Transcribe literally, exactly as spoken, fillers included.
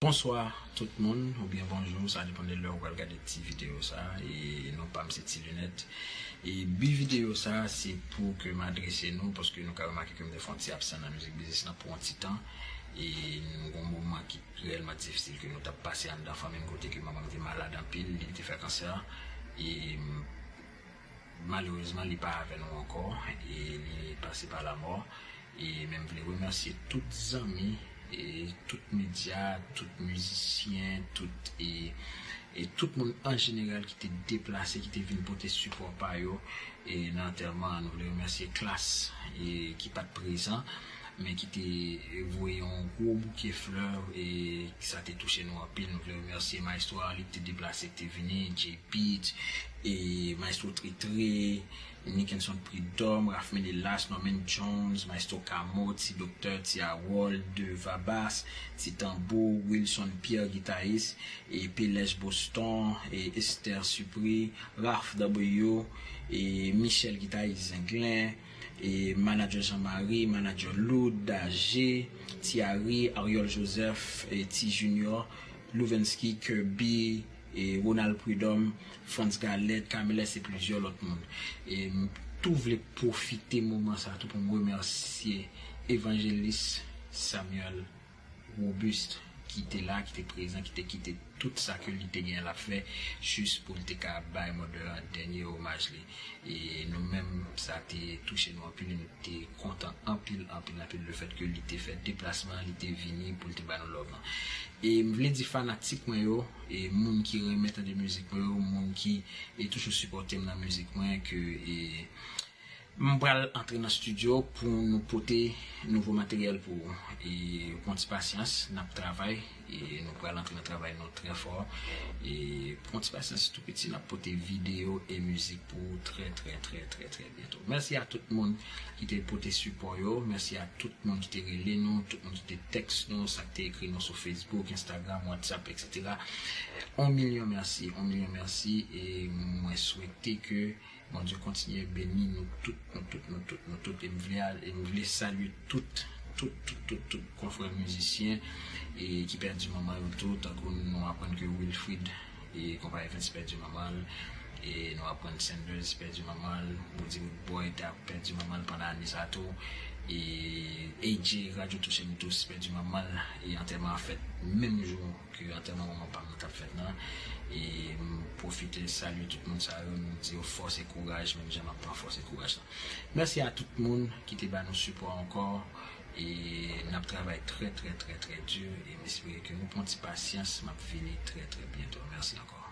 Bonswa tout moun, oubyen bonjou, sa depann de lè ou pral gade ti videyo sa, e non pa m se Ti Linèt. E bi videyo sa, se pou ke m adrese nou, paske nou ka remake ke m te fè yon ti absan nan mizik biznis lan pou yon ti tan, e nou gon moman ki reyèlman difisil ke nou t ap pase anndan fanmi m, kote ke manman m te malad anpil, li te fè kansè, e malerezman, li pa avè nou ankò, e li pase pa lamò. E men m vle remèsye tout zanmi, e tout medya, tout mizisyen, tout, e, e tout moun an jeneral ki te deplase, ki te vin pote sipò pa yo, e nan antèman an. Nou vle remèsye Klass, e ki pa t prezan, men ki te voye yon gwo bouke flè, e sa te touche nou anpil. Nou vle remèsye Maestro Arly ki te deplase, ki te vini, J Beat, e Maestro Tritre, Nickenson Prud'homme, Ralph Menelas, Norman Jones, Maestro Kamo, Ti Doktè, Ti Harold, Deva Bass, Ti Tanbou, Wilson Pierre, gitayis, e Pelèj Boston, e Esther Supri, Ralph W, e Michel, gitayis Zenglen, e Manager Jean-Marie, Manager Loud, Daje, Ti Harry, Ariel Joseph, e Ti Junior, Louvensky, Kirby, e Ronald Prud'homme, Frantz Galette, Camélès e plizyè lòt moun. E m tou vle pwofite moman sa tou pou m remèsye Evanjelis Samuel Robuste ki te la, ki te prezan, ki te kite tout sa ke li te gen l ap fè, jis pou l te ka bay Mother an dènye omaj li. E nou menm, sa te touche nou anpil, e nou te kontan anpil, anpil, anpil, lefèt ke li te fè deplasman, li te vini pou l te ba nou love lan. E m vle di fanatik mwen yo, e moun ki renmen tande mizik mwen yo, moun ki e toujou sipòte m nan mizik mwen, ke e m pral antre nan estidyo pou nou pote nouvo materyèl pou ou. E pran ti pasyans, n ap travay, e nou pral antre nan travay nou trè fò. E pran ti pasyans tou piti, n ap pote videyo e mizik pou ou trè, trè, trè, trè, trè byento. Mèsi a tout moun ki te pote sipò yo, mèsi a tout moun ki te rele nou, tout moun ki te tèks nou, sa ki te ekri nou sou Facebook, Instagram, WhatsApp, etsetera. On milyon mèsi, on milyon mèsi, e mwen swete ke Bondye kontinye beni nou tout, nou tout, nou tout, nou tout. E m vle al-, e m vle salye tout, tout, tout, tout, tout konfrè mizisyen e ki pèdi manman yo tou, tankou nou aprann ke Wilfrid e konpa Evans pèdi manman l, e nou aprann Sanders pèdi manman l, Woody Woodboy ta pèdi manman l pandan ane sa tou, e A J Radio Touche Nou Tous pèdi manman l, e antèman an fèt menm jou ke antèman manman pa m nan t ap fèt nan. E m pwofite salye tout moun sa yo, nou di yo fòs e kouraj, menm jan m ap pran fòs e kouraj lan. Mèsi a tout moun ki te ba nou sipò ankò. E n ap travay trè, trè, trè, trè di. E m espere ke nou pran ti pasyans. M ap vini trè, trè byento. Mèsi ankò.